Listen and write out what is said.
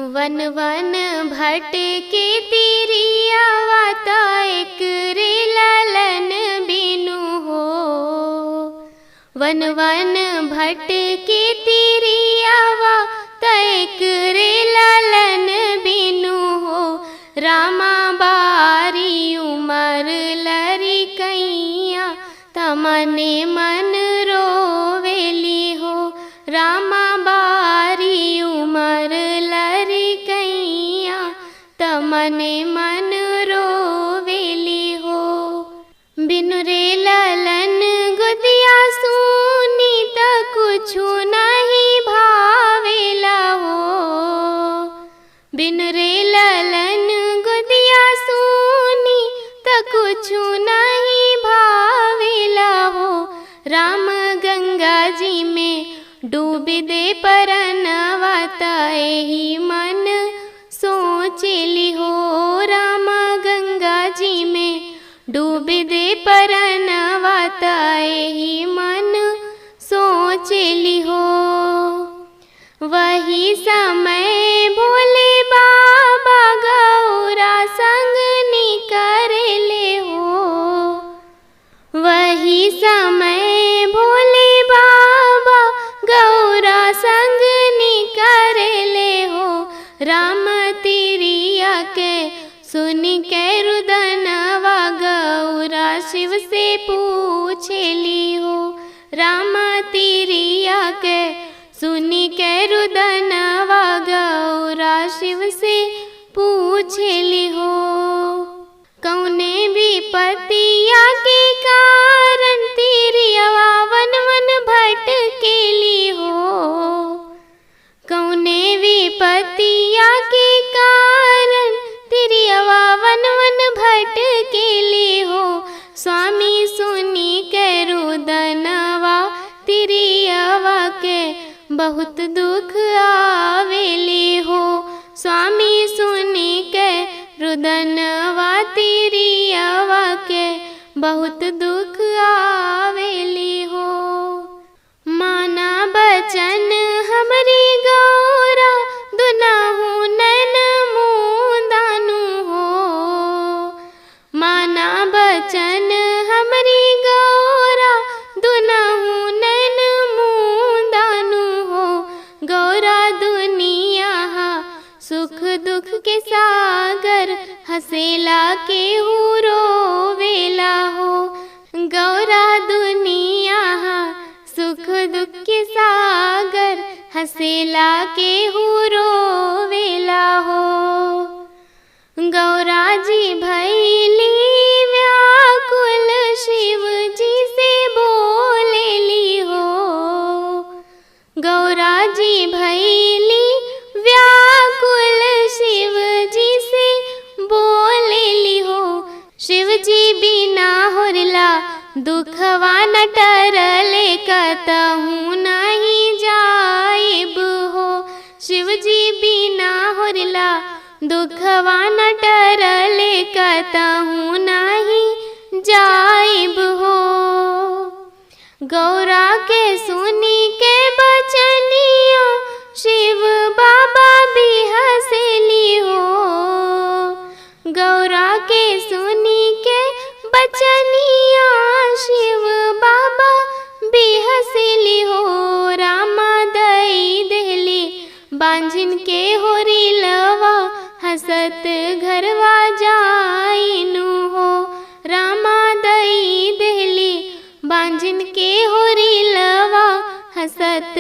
वन वन भटके तिरिया एक रे ललन बिनु हो। वन वन भटके तिरिया एक रे ललन बिनु हो। रामा बारी उमर लरी कैया तमने मन रोवेली हो। रामा बारी उमर लरी कैया तमने मन रोवेली हो। बिनु रे ललन गुदिया सुनी त कुछु नहीं भावेला हो। बिनु रे ललन गुदिया सुनी त कुछु नहीं भावेला हो। राम गंगा जी में डूब दे परनवा एही मन सोचेली हो। राम गंगा जी में डूब दे परनवा एही मन सोचेली हो। वही समय भोले बाबा गौरा संग निकरले हो। वही समय भोले बाबा गौरा संग निकरले हो। राम तिरिया के सुन के रुदनवा गौरा शिव से पूछेली हो। राम तिरिया के सुन के रुदनवा गौरा शिव से पूछेली हो। कौने विपतिया के कारण तिरिया वन वन भटकेली हो। कौने विपतिया के कारण तिरिया वन वन भटकेली हो। स्वामी सुनी के रुदनवा तिरियावा के बहुत दुख आवेली हो। स्वामी सुनी के रुदनवा तिरियावा के बहुत दुख आवेली हो। माना बचन हमरी गौरा दुनाहु नैन मुदानु हो। माना बचन हमरी गौरा दुनाहु नैन मुदानु हो। गौरा दुनिया सुख दुख के सागर हसेला के रोवेला हो। गौरा दुनिया सुख दुख के सागर हसेला के रोवेला हो। गौरा जी भैली व्याकुल शिव जी से बोलेली हो। गौरा जी भैली व्याकुल शिव जी से बोलेली हो। शिव जी बिना होरला दुखवा न टरले कतहूँ नहीं जाइब हो। शिव जी बिना होरला दुखवा न टरले कतहूँ नहीं जाइब हो। गौरा के सुनी के बचनिया शिव बाबा भी हंसेली हो। गौरा के सुनी के बचनिया शिव बाबा भी हंसेली हो। रामा दई देली बांझिन के होरी लवा हसत घरवा जाइनु हो। रामा दई देली बांझिन के होरी लवा हसत